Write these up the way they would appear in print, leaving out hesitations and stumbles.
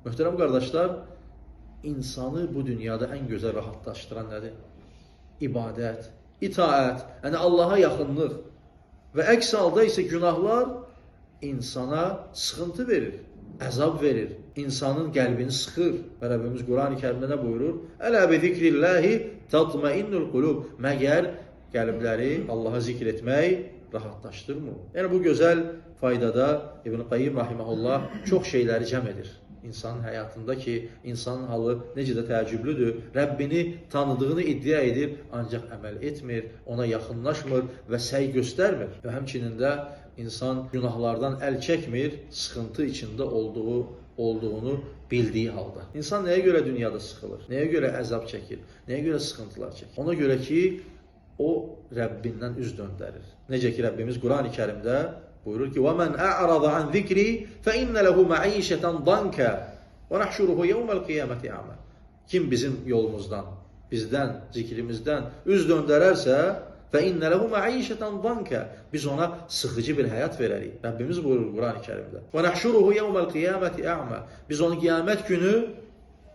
Möhtərəm qardaşlar, insanı bu dünyada ən gözəl rahatlaşdıran nədir? İbadət, itaət, yəni Allaha yaxınlıq. Və əks halda isə günahlar insana sıxıntı verir, əzab verir, insanın qəlbini sıxır. Və Rəbbimiz Qurani Kərimdə nə buyurur? Ələ bi zikrillahi tatmainnul qulub. Məgər qəlbləri Allaha zikr etmək rahatlaşdırmır? Yəni bu gözəl faydada İbn Qayyim rahimehullah çox şeyləri cəm edir. İnsanın həyatında ki, insanın halı necə də təəccüblüdür. Rəbbini tanıdığını iddia edir, ancaq əməl etmir, ona yaxınlaşmır və səy göstərmir. Və həmçinin də insan günahlardan əl çəkmir, sıxıntı içində olduğunu bildiyi halda. İnsan nəyə görə dünyada sıxılır? Nəyə görə əzab çəkir? Nəyə görə sıxıntılar çəkir? Ona görə ki, o Rəbbindən üz döndərir. Necə ki Rəbbimiz Qurani Kərimdə buyurur ki: "Və men a'rada an zikri fe inne lehu ma'işeten danka ve nahşuruhu yevmel kıyameti a'ma." Kim bizim yolumuzdan, bizdən, zikrimizdən üz döndərərsə, fe inne lehu ma'işeten danka, biz ona sıxıcı bir həyat verərik. Rəbbimiz buyurur Qurani Kərimdə: "Və nahşuruhu yevmel kıyameti a'ma." Biz onu qiyamət günü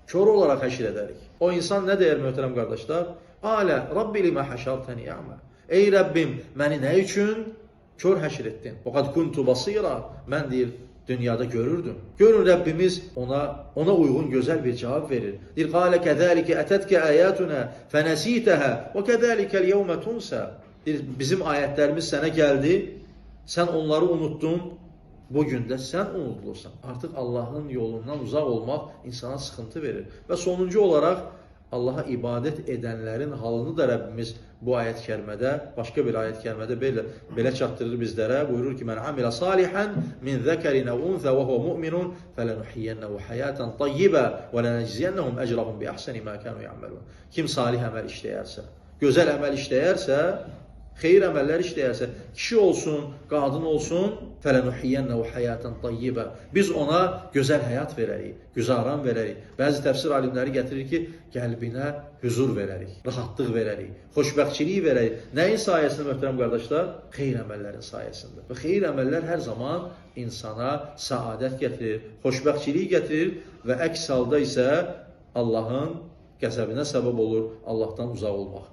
kör olaraq həşr edərik. O insan nə deyər möhtərəm qardaşlar? Alə Rabbi limə həşartəni a'ma. Ey Rəbbim, məni nə üçün kör həşr etdin? Və qad kuntu basira. Mən deyir, dünyada görürdüm. Görün Rəbbimiz ona uyğun gözəl bir cavab verir. Deyir, qalə kəzəlikə ətətkə ayatuna fənəsitəhə və kəzəlikəl yevmə tunsa. Deyir, bizim ayətlərimiz sənə gəldi, sən onları unuttun. Bugün də sən unudulursan. Artıq Allahın yolundan uzaq olmaq insana sıxıntı verir. Və sonuncu olaraq Allaha ibadət edənlərin halını da Rəbbimiz bu ayət-i kərimədə, başqa bir ayət-i kərimədə belə çatdırır bizlərə. Buyurur ki: "Mən amilə salihan min zəkərin əv unsə və huve mu'minun fələnuhyiyennehu hayatan tayyibə və lənəcziyennəhum ecrahum bi ahsani ma kanu ya'malun." Kim salih əməl işləyərsə, gözəl əməl işləyərsə, xeyir əməllər işləyərsə, kişi olsun, qadın olsun, fələnuhyiyennehu hayatan tayyibə. Biz ona gözəl həyat verərik, güzaran verərik. Bəzi təfsir alimləri gətirir ki, qəlbinə huzur verərik, rahatlıq verərik, xoşbəxtçilik verərik. Nəyin sayəsində möhtərəm qardaşlar? Xeyir əməllərin sayəsində. Və xeyir əməllər hər zaman insana səadət gətirir, xoşbəxtçilik gətirir və əks halda isə Allahın qəzəbinə səbəb olur, Allahdan uzaq olmaq.